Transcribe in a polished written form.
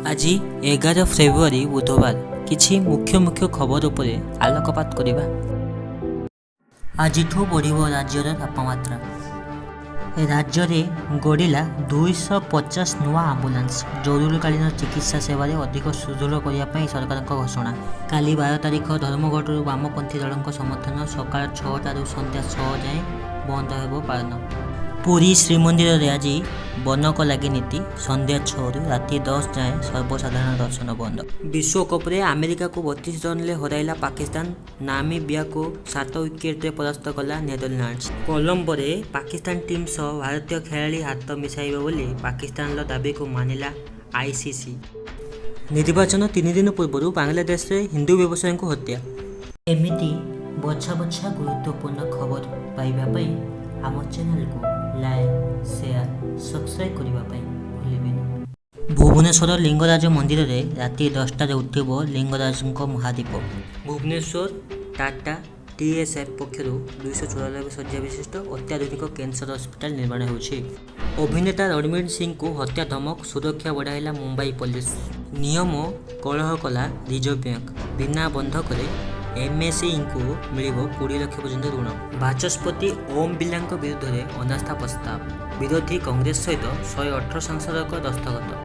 ଆଜି 11 ଫେବୃଆରୀ, ବୁଧବାର। କିଛି ମୁଖ୍ୟ ମୁଖ୍ୟ ଖବର ଉପରେ ଆଲୋକପାତ କରିବା। ଆଜିଠୁ ବଢ଼ିବ ରାଜ୍ୟର ତାପମାତ୍ରା। ରାଜ୍ୟରେ ଗଡ଼ିଲା 250 ନୂଆ ଆମ୍ବୁଲାନ୍ସ। ଜରୁରୀକାଳୀନ ଚିକିତ୍ସା ସେବାରେ ଅଧିକ ସୁଦୃଢ଼ କରିବା ପାଇଁ ସରକାରଙ୍କ ଘୋଷଣା। କାଲି 12 ତାରିଖ ଧର୍ମଘଟକୁ ବାମପନ୍ଥୀ ଦଳଙ୍କ ସମର୍ଥନ। ସକାଳ 6ଟାରୁ ସନ୍ଧ୍ୟା 6 ଯାଏଁ ବନ୍ଦ ହେବ ପାଳନ। ପୁରୀ ଶ୍ରୀମନ୍ଦିରରେ ଆଜି ବନକ ଲାଗି ନୀତି। ସନ୍ଧ୍ୟା 6ରୁ ରାତି 10 ଯାଏଁ ସର୍ବସାଧାରଣ ଦର୍ଶନ ବନ୍ଦ। ବିଶ୍ୱକପରେ ଆମେରିକାକୁ 32 ରନରେ ହରାଇଲା ପାକିସ୍ତାନ। ନାମିବିଆକୁ 7 ୱିକେଟରେ ପରାସ୍ତ କଲା ନେଦରଲ୍ୟାଣ୍ଡସ। କଲମ୍ବୋରେ ପାକିସ୍ତାନ ଟିମ୍ ସହ ଭାରତୀୟ ଖେଳାଳି ହାତ ମିଶାଇବେ ବୋଲି ପାକିସ୍ତାନର ଦାବିକୁ ମାନିଲା ଆଇସିସି। ନିର୍ବାଚନ 3 ଦିନ ପୂର୍ବରୁ ବାଂଲାଦେଶରେ ହିନ୍ଦୁ ବ୍ୟବସାୟୀଙ୍କୁ ହତ୍ୟା। ଏମିତି ବଛା ବଛା ଗୁରୁତ୍ୱପୂର୍ଣ୍ଣ ଖବର ପାଇବା ପାଇଁ ଆମ ଚ୍ୟାନେଲକୁ ଲାଇକ୍, ସେୟାର, ସବସ୍କ୍ରାଇବ୍ କରିବା ପାଇଁ ଭୁଲିବେନି। ଭୁବନେଶ୍ୱର ଲିଙ୍ଗରାଜ ମନ୍ଦିରରେ ରାତି 10ଟାରେ ଉଠିବ ଲିଙ୍ଗରାଜଙ୍କ ମହାଦୀପ। ଭୁବନେଶ୍ୱର, ଟାଟା ଟିଏସ୍ଏଫ୍ ପକ୍ଷରୁ 294 ଶଯ୍ୟା ବିଶିଷ୍ଟ ଅତ୍ୟାଧୁନିକ କ୍ୟାନ୍ସର ହସ୍ପିଟାଲ ନିର୍ମାଣ ହେଉଛି। ଅଭିନେତା ରଣବୀର ସିଂଙ୍କୁ ହତ୍ୟା ଧମକ, ସୁରକ୍ଷା ବଢ଼ାଇଲା ମୁମ୍ବାଇ ପୋଲିସ। ନିୟମ କୋହଳ କଲା ରିଜର୍ଭ ବ୍ୟାଙ୍କ, ବିନା ବନ୍ଧକରେ ଏମ୍ଏସ୍ଏମ୍ଇଙ୍କୁ ମିଳିବ 20 ଲକ୍ଷ ପର୍ଯ୍ୟନ୍ତ ଋଣ। ବାଚସ୍ପତି ଓମ୍ ବିର୍ଲାଙ୍କ ବିରୁଦ୍ଧରେ ଅନାସ୍ଥା ପ୍ରସ୍ତାବ, ବିରୋଧୀ କଂଗ୍ରେସ ସହିତ 118 ସାଂସଦଙ୍କ ଦସ୍ତଖତ।